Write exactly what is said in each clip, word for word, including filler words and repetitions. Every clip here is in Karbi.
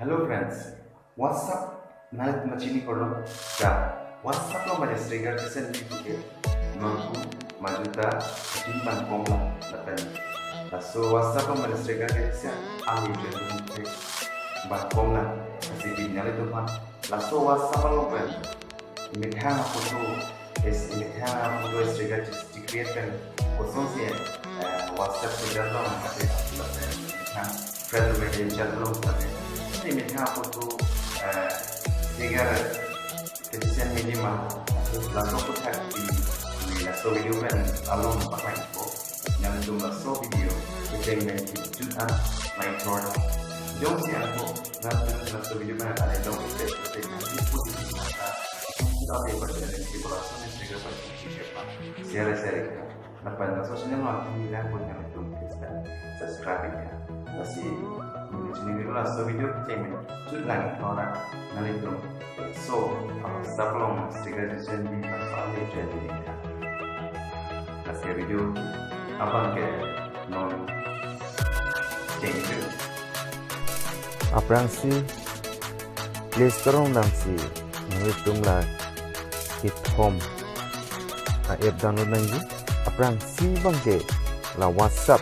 Hello friends, WhatsApp nanglitum chini korlo? Ya, WhatsApp along pen sticker send pipe ke. Non pu majuta tin bang kom la lapen. Laso WhatsApp along pen sticker ke sia ami pen ke bang kom la. Lasi nanglitum aphan laso WhatsApp along pen methang aphoto, is methang aphoto sticker chis-, chicreate pen kosonsi, eh, WhatsApp sticker along mate, eh, methang friend along mate, chat along mate. Lasi methang aphoto, eh, sticker kechisend mini ma, laso aphuthak di, di laso video pen along pakai ko. Nanglitum laso video kecheng pen kejut an like thor. Jongsi ako, nanglitum laso video pen ada jong step step nanglitum positive mata. Kita apa yang berjalan di sekolah sana, saya kira pasti siapa. Share, share kita. Lapen laso channel along nangtum lang pun nanglitum bisa subscribe ya. Lasi, ini video laso video kecheng pen kejut lang thor, nanglitum. So, WhatsApp along sticker send pi laso ale jadi. Lasi video abang ke non cheng itu. Aphrangsi Play Store along damsi nanglitum la kethom a-app download nangji. Aphrangsi abang ke la WhatsApp,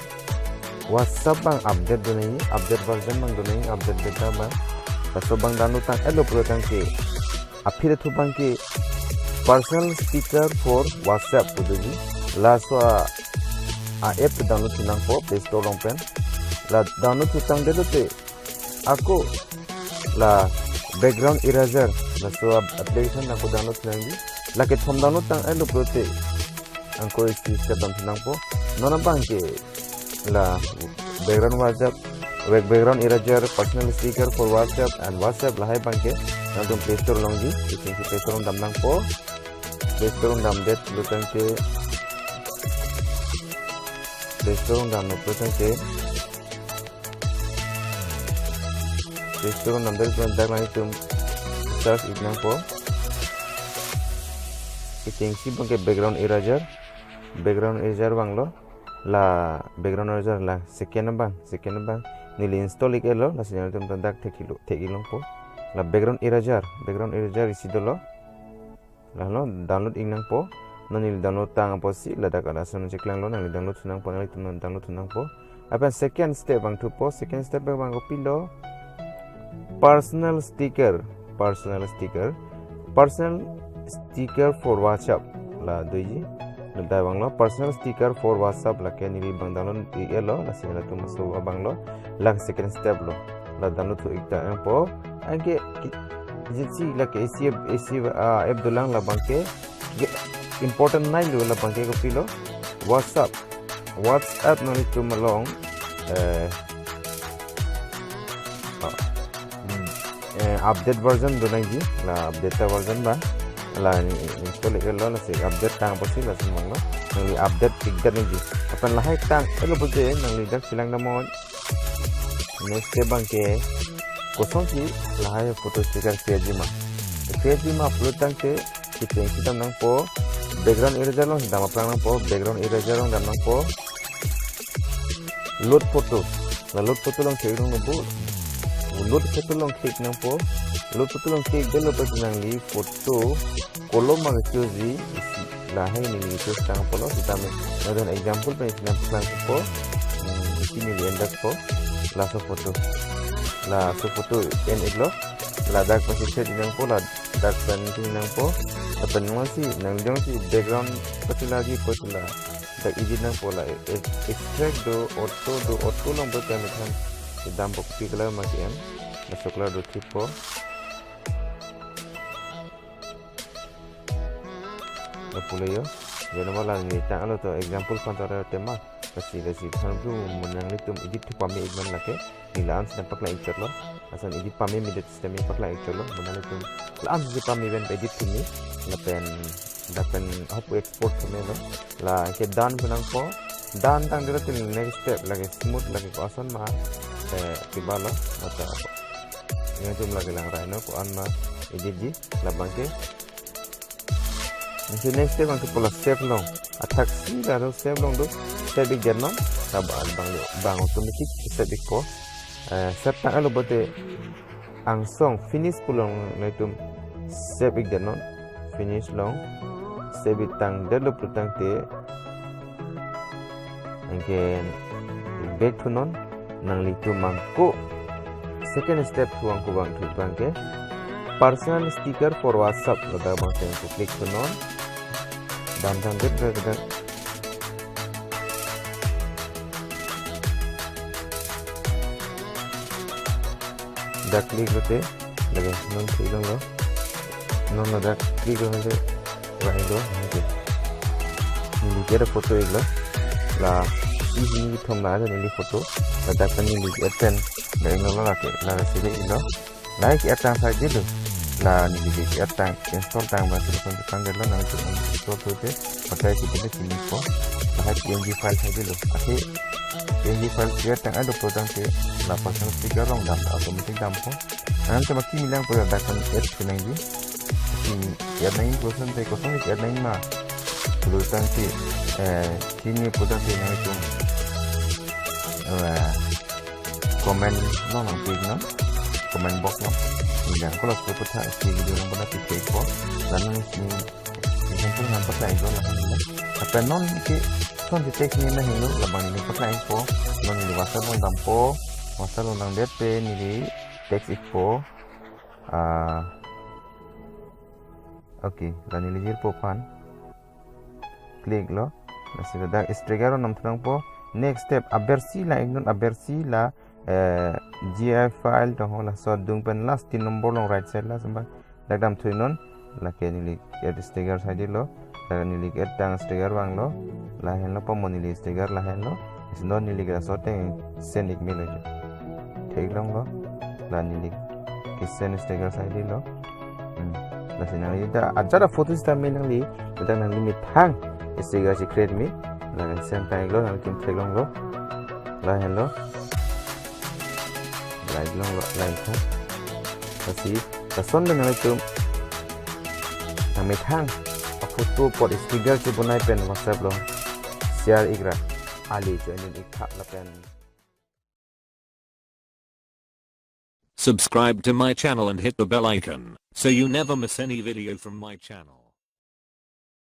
WhatsApp abang update do nangji, update version abang do nangji, update beta abang. Laso abang download tang-etlo pulo tangte, aphi thu abang ke personal sticker for WhatsApp pu doji. Laso a, a-app download thu nangpo Play Store along pen. La download thu tangdet lote, ako la background eraser, laso a-, application ako download thu nangji. La kethom download tang-etlo pulote, anke isi step dam thu nangpo. Non abang ke la background WhatsApp, back-, background eraser, personal sticker for WhatsApp and WhatsApp lahai abang ke nangtum Play Store along ji, kechengsi Play Store along dam nangpo. Play Store along damdet pulo tangte, Play Store along damdet pulo tangte, Play Store along damdet pulo tangte dak nanglitum search ik nangpo. Kechengsi abang ke background eraser, background eraser abang lo. La background eraser la second abang, second abang. Neli install ik-etlo, lasi nanglitum ta dak thekthelo, thek-ik longpo. La background eraser, background eraser isi dolo. Lalo download ik nangpo. Non neli download tang apotsi ladak ada ason cheklanglo, nangli download thu nangpo, nanglitum download thu nangpo. Lapen second step abang thupo, second step abang kopilo? Personal sticker, personal sticker, personal sticker for WhatsApp. La doji, la dak abang lo, personal sticker for WhatsApp, lake neli abang download ik-etlo, lasi latum so abang lo, la second step lo, la download thu ik tang nangpo, anke, ki-, jisi lake isi, isi, ah, app dolang la abang ke, ge-, important nai lo la abang ke kopilo? WhatsApp. WhatsApp nanglitum along, eh, ah, hmm, eh, update version do nangji, la update ta version abang. La ni install ik-etlo, lasi update tang apotsi lason abang lo. Nangli update ik-det nangji. Lapen lahai tang-etlo pulote nangli dak chelang damnon. Next step abang ke kosonsi lahai photo sticker create ji ma. Create ji ma pulo tangte kechengsi dam nangpo, background eraser along dam aphrang nangpo, background eraser along dam nangpo. Load photo. La load photo along click nangpo. Load photo along click nangpo. Load photo along click detlo pulote nangli photo kolom ma ke-choose ji, isi lahai neli choose tang apotlo, sitame nangtum example pen isi nangpaklangpo, hmm, isi neli en-etpo, laso photo. Laso photo en-iklo, ladak pensi set nangpo, ladak pensi nangpo, lapen nangsi, nang jongsi background pachula ji pachula, dak edit nangpo la, e-, e-, extract do, auto do, auto along do kami kan, dampo kopi color ma ke-en, laso color do thippo. Lapulo yo. Jeno ma la neli tang-etlo to example aphan tara tema. Lasi lasi aphan tu nanglitum edit thu pame ik non lake. Neli la-an si nangpaklang ik chotlo. Lason edit pame medet sitame paklang ik chotlo. Nanglitum la-an si pame pen edit thu me. Lapen dak pen ahok export thu melo. La ke done pu nangpo. Done tangdet lote next step lake smooth lake ko-an ason ma, eh, kibalo. Mata ako. Nanglitum lake lang raino ko-an ma edit ji. La abang ke. Ansi next step abang ke pulo save along. Athaksi la do save along do. Save ik-det non. La abang, abang lo, abang automatic save ikpo. Eh, save tang-etlo pulote angsong finish pu along nanglitum save ik det non. Finish along save ik tangdetlo pulotangte, again back thunon. Nanglitum angko second step thu angko abang thu abang ke personal sticker for WhatsApp ladak abang teng ko click thunon. Dam dam det det det. Dak click lote, lagi non click longlo. Non ladak click longlo, lain lo, neli ke. Neli ke dak photo iklo. La isi neli thom la ada neli photo. Ladak pen neli ke pen, lain lo lake, la sini iklo. La ke-add tang saidelo. La neli ke-add tang, install tang ba sini pun tang delo, nangtum install lote. Pakai kita ni sini ko. La PNG file saidelo. Oke. PNG file create tang ada pulotangte, la personal sticker along dam, automatic dampo. Nangtum akimi lang pu ladak pen add thu nangji. Akimi add nangji pulotangte, kosonsi add nangji ma pulotangte, eh, kini pulotangte nangtum, eh, comment along nangpi non, comment box along. Neli ako laso aphuthak si video along pernah pikir ko. Lalu ni example nang pakai iklo lapen neli. Lapen non ke son si text neli ma hinglo, labang neli pakai ikpo. Non neli WhatsApp along dampo. WhatsApp along dam det pen neli text ikpo. Ah, oke, la neli jirpo aphan. Click lo. Lasi ladak sticker along dam thu nangpo. Next step, abersi la ik non, abersi la, eh, GIF file tong ho, laso adung pen last tin number along right side la samba. Dak dam thu non, lake neli add sticker saidelo. Lake neli add tang sticker vanglo. Lahenlo pamo neli sticker lahenlo. Lasi non neli ke laso ateng send ik melo jo. Theklonglo. La neli ke send sticker saidelo. Hmm. Lasi nangli ta ajat aphoto sita me nangli, ladak nangli methang sticker si create me. Ladak send tang iklo, nangtum theklonglo. Lahenlo. Lahenlo, lahenlo. Lasi, lason nangtum nangmethang aphoto apot sticker chebonai pen WhatsApp along share ikra. Ali join ik tha lapen. Subscribe to my channel and hit the bell icon so you never miss any video from my channel.